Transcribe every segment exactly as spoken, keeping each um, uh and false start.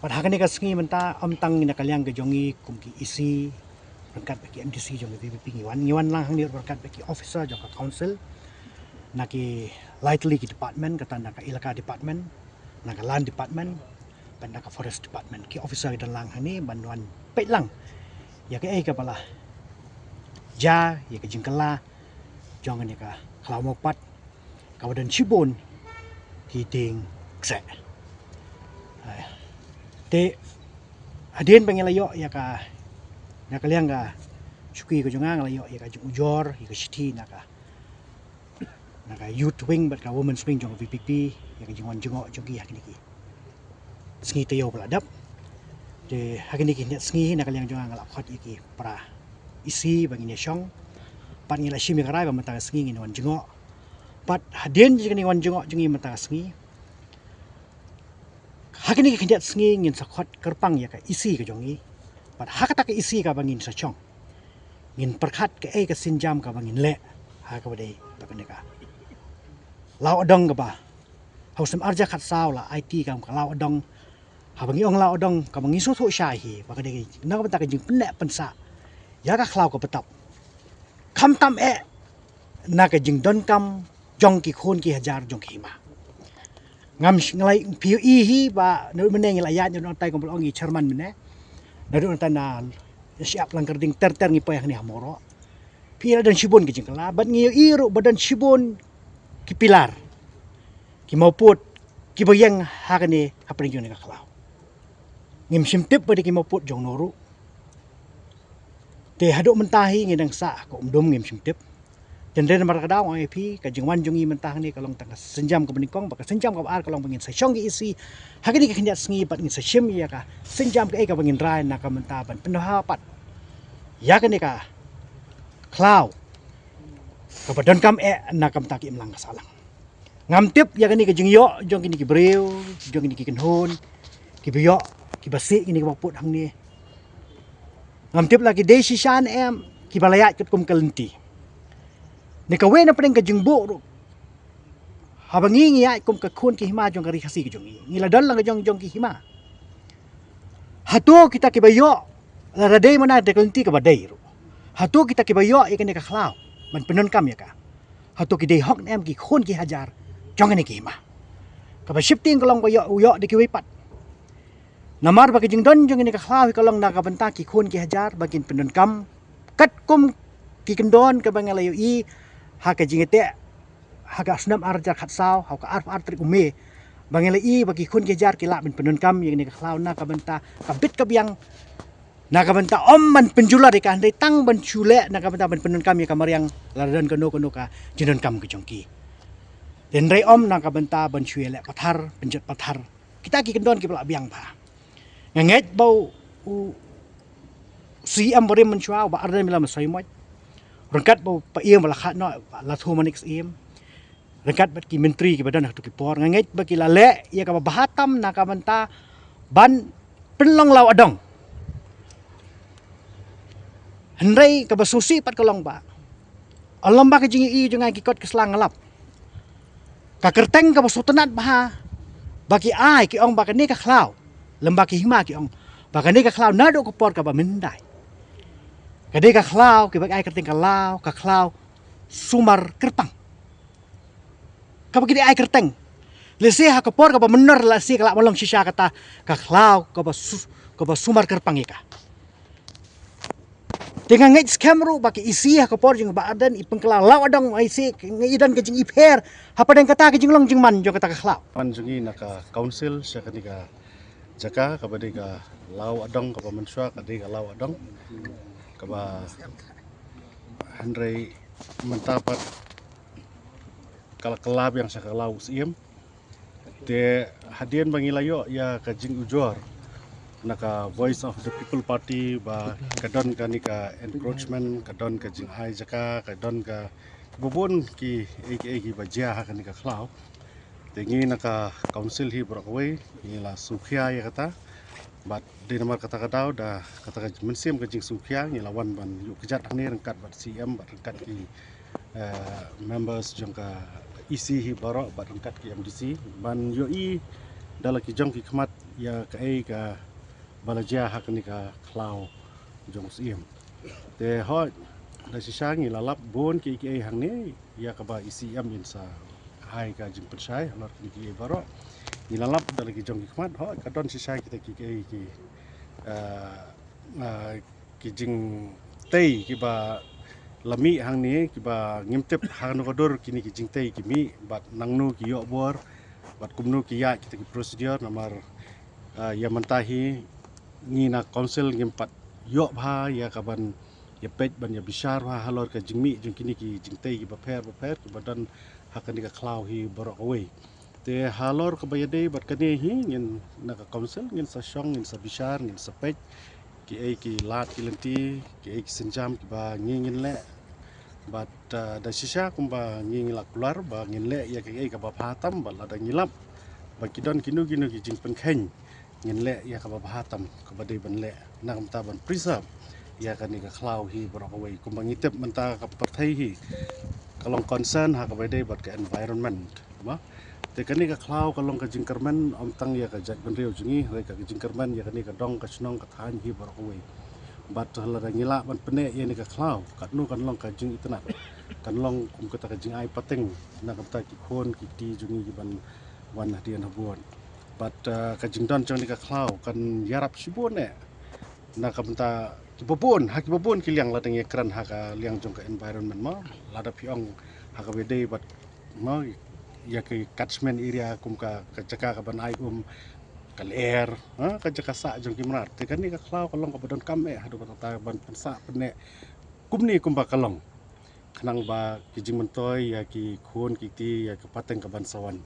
Pat ha kane ka sngi mynta, ym tang na ka liang ka jong ngi kum ki E C, ryngkat bad ki M D C jong ka V P P ngi wan, ngi wan lang hangne ryngkat bad ki officer jong ka council, na ki lai tylli ki department, kata na ka elaka department, na ka land department, bad na ka forest department. Ki officer ki don lang hangne ban wan peit lang ïa kaei kaba la jia, ïa ka jingkylla jong kane ka khlaw mawpat kaba don shibun ki dieng kseh. Ai. Te hadien ba ngi la ïoh ïa ka, na ka liang ka shuki ka jong nga, nga la ïoh ïa ka jingujor, ïa ka shithi na ka, na ka youth wing bad ka women's wing jong ka V P P ïa ka jingwan jngoh jong ki ha kine ki sngi taïew ba la dep. Te ha kine ki khyndiat sngi na ka liang jong nga, nga la khot ïa ki para E C ba ngin ïa shong. Pat ngi la shim ïa ka rai ba mynta ka sngi ngin wan jngoh. Pat hadien jong kane ka wan jngoh jong ngi mynta ka sngi, ha kine ki khyndiat sngi ngin sa khot kyrpang ïa ka E C ka jong ngi. Pat ha kata ka E C kaba ngin sa shong, ngin pyrkhat kaei ka sienjam kaba ngin leh ha kaba dei bad kane ka law adong kaba ha u snem arhajar khatsaw la aiti kam ka law adong. Haba ngi ong law adong, kaba ngi sngewthuh shai hi ba ka dei na ka bynta ka jingpynneh pynsah ïa ka khlaw ka btap, khamtam eh na ka jingdonkam jong ki khun ki hajar jong ki hima. Ngam sh-, nga la phi ïohi hi ba naduh mynne ngi la ïaid, naduh nangtai kumba la ong i chairman mynne, naduh nangtai na Shyiap Langkyrding ter ter ngi poi hangne ha Mawroh. Phi la don shibun ki jingkylla, bad ngi ïohi ruh ba don shibun ki pilar, ki mawpud kiba ïeng ha kane hapdeng jong kane ka khlaw. Ngim shym tip ba dei ki mawpud jong no ruh. Te haduh mynta hi ngi dang sah ka umdum, ngim shym tip. Te hynrei namar kata nga ong ïa phi, ka jingwan jong ngi mynta hangne ka long tang ka sienjam kaba nyngkong, bad ka sienjam kaba ar ka long ba ngin sa shong ki E C ha kine ki khyndiat sngi bad ngin sa shim ïa ka sienjam kaei kaba ngin rai na ka bynta ban pyndonkam pat ïa kane ka khlaw kaba donkam eh na ka bynta ki imlang ka sahlang. Ngam tip ïa kane ka jingïoh jong kine ki briew, jong kine ki kynhun kiba ïoh, kiba sih kine ki mawpud hangne. Ngam tip la ki dei shisha ne em, kiba la ïaid katkum ka lynti. Ne kawei na pdeng ka jingbuh ruh, haba ngi ngi ïaid kum ka khun ki hima jong ka Ri Khasi ka jong ngi, ngi la don lang ka jong jong ki hima. Hato kita kiba ïoh, lada dei mynta da ka lynti kaba dei ruh, hato kita kiba ïoh ïa kane ka khlaw ban pyndonkam ïa ka, hato ki dei hok ne em ki khun ki hajar jong kane ki hima? Kaba sheptieng ka long ba ïoh, ïoh da kiwei pat. Namar ba ka jingdon jong kane ka khlaw hi ka long na ka bynta ki khun ki hajar ba kin pyndonkam katkum ki kyndon kaba nga la ïohi ha ka jingïateh ha ka snem arhajar khatsaw, ha ka arphew ar tarik u May, ba nga la ïohi ba ki khun ki hajar ki lah ban pyndonkam ïa kane ka khlaw na ka bynta ka bit ka biang, na ka bynta ym ban pynjulor ïa ka, hynrei tang ban shu leh na ka bynta ban pyndonkam ïa ka mariang, lada don kano kano ka jingdonkam ka jong ki. Hynrei ym na ka bynta ban shu ïaleh pathar, pynjot pathar. Kita ki kyndon kiba la biang bha. Nga ngeit ba u, u C M barim mynshuwa, u Bah Ardent Miller Basaiawmoit, ryngkat bad u Paiem ba la khadnoh, Bah Lathumanik Syiem, ryngkat bad ki myntri kiba don ha kato ki por, nga ngeit ba ki la leh ïa kaba bha tam na ka bynta ban pynlong law adong. Hynrei kaba sngewsih pat ka long ba, lem bad ka jingïohi jong nga, ki kot ki sla nga lap, ka kyrteng kaba sngewtynnat bha ba ki ai, ki ong ba kane ka khlaw, lem bad ki hima ki ong ba kane ka khlaw naduh ka por kaba mynhyndai ka dei ka khlaw, kiba ki ai kyrteng ka law, ka khlaw sumar kyrpang. Kaba ki dei ai kyrteng. Lehse ha ka por kaba mynnor lehse ka lah ban long shisha kata ka khlaw kaba su-, kaba sumar kyrpang ïa ka. Te nga ngeit skhem ruh ba ki E C ha ka por jong Bah Ardent i pynkylla law adong, i C, nga i don ka jingipher hapdeng kata ka jinglong jingman jong kata ka khlaw. Wan jong ngi na ka council sha kane ka jaka kaba dei ka law adong, kaba mynshuwa ka dei ka law adong, kaba hynrei mynta pat ka la kylla biang sha ka law u Syiem. Te hadien ba ngi la ïoh ïa ka jingujor na ka Voice of the People Party ba ka don kane ka encroachment, ka don ka jingai jaka, ka don ka bun kiei kiei kiba jia ha kane ka khlaw. Te ngi na ka council hi baroh kawei ngi la sngewkhia ïa kata. Bad dei namar kata ka daw, da kata ka mynsiem ka jingsngewkhia, ngi la wan ban ïuh kjat hangne ryngkat bad C M, bad ryngkat ki, eh, members jong ka E C hi baroh, bad ryngkat ki M D C, ban ïohi da la ki jong ki khmat ïa kaei kaba la jia ha kane ka khlaw jong u Syiem. Te hooid, da shisha ngi la lap bun kiei kiei hangne ïa kaba i Syiem in sa ai ka jingpynshai halor kine kiei baroh. Ngi la lap da la ki jong ki khmat, hooid, ka don shisha kita kiei kiei ki, ah, ah, ki jingtei kiba la mih hangne, kiba ngim tip hangno ka dur kine ki jingtei ki mih, bad nangno ki ïoh bor, bad kumno ki ïaid kita ki procedure, namar, ah, ïa mynta hi ngi na council ngim pat ïoh bha ïa kaban ïa peit ban ïa bishar bha halor ka jingmih jong kine ki jingtei kiba pher ba pher kiba don ha kane ka khlaw hi baroh kawei. Te halor kaba ïadei bad kane hi, ngin na ka council ngin sa shong, ngin sa bishar, ngin sa peit kiei ki lad ki lynti, kiei ki sienjam kiba ngi ngin leh. Bad, ah, da shisha kumba ngi ngi la kular ba ngin leh ïa kaei kaba bha tam, bad lada ngi lap ba ki don kino kino ki jingpynkheiñ, ngin leh ïa kaba bha tam kaba dei ban leh, na ka bynta ban preserve ïa kane ka khlaw hi baroh kawei. Kumba ngi tip mynta ka pyrthei hi ka long concern ha kaba dei bad ka environment, mo. Te kane ka khlaw ka long ka jingkyrmen ym tang ïa ka jaitbynriew jong ngi, hynrei ka jingkyrmen ïa kane ka dong ka shnong ka thaiñ hi baroh kawei. Bad lada ngi lah ban pynneh ïa kane ka khlaw, katno kan long ka jingitynnad, kan long kum kata ka jingai pateng na ka bynta ki khun ki kti jong ngi kiban wan hadien habud. Bad, ah, ka jingdon jong kane ka khlaw kan ïarap shibun eh na ka bynta kiba bun, ha kiba bun ki liang, lada ngi kren ha ka liang jong ka environment, mo. Lada phi ong ha kaba dei bad, mo, ïa ka catchment area, kum ka, ka jaka kaban ai um, ka lyer, ha, ka jaka sah jong ki mrad. Te kane ka khlaw ka long kaba donkam eh haduh katta ban pynsah pynneh kumne kumba ka long, khnang ba ki jingmyntoi ïa ki khun ki kti, ïa ka pateng kaban sa wan.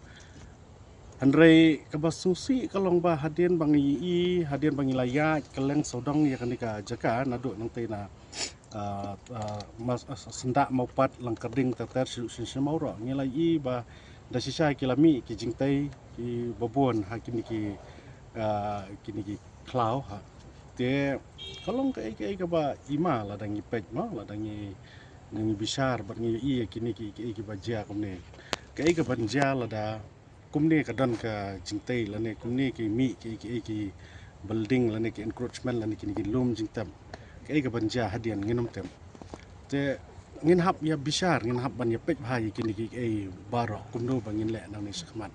Hynrei kaba sngewsih ka long ba hadien ba ngi ïohi, hadien ba ngi la ïaid kylleng sawdong ïa kane ka jaka, naduh nangtei na, ah, ah, mas, ah, Syndah, Mawpat, Langkyrding, ter ter, Shilluk, Shin Shin, Mawroh, ngi la ïohi ba da shisha ki la mih ki jingtei kiba bun ha kine ki, ah, kine ki khlaw ha. Te ka long kaei kaei kaba i ma lada ngi peit, mo, lada ngi, ngi bishar bad ngi ïohi ïa kine ki, kiei kiba jia kumne. Kaei kaban jia lada kumne ka don ka jingtei lane kumne ki mih ki, ki, ki building lane ki encroachment lane kine ki lum jingtep. Kaei kaban jia hadien ngin ym tip. Te ngin hap ïa bishar, ngin hap ban ïa peit bha ïa kine ki, kiei baroh kumno ba ngin leh nangne shakhmat.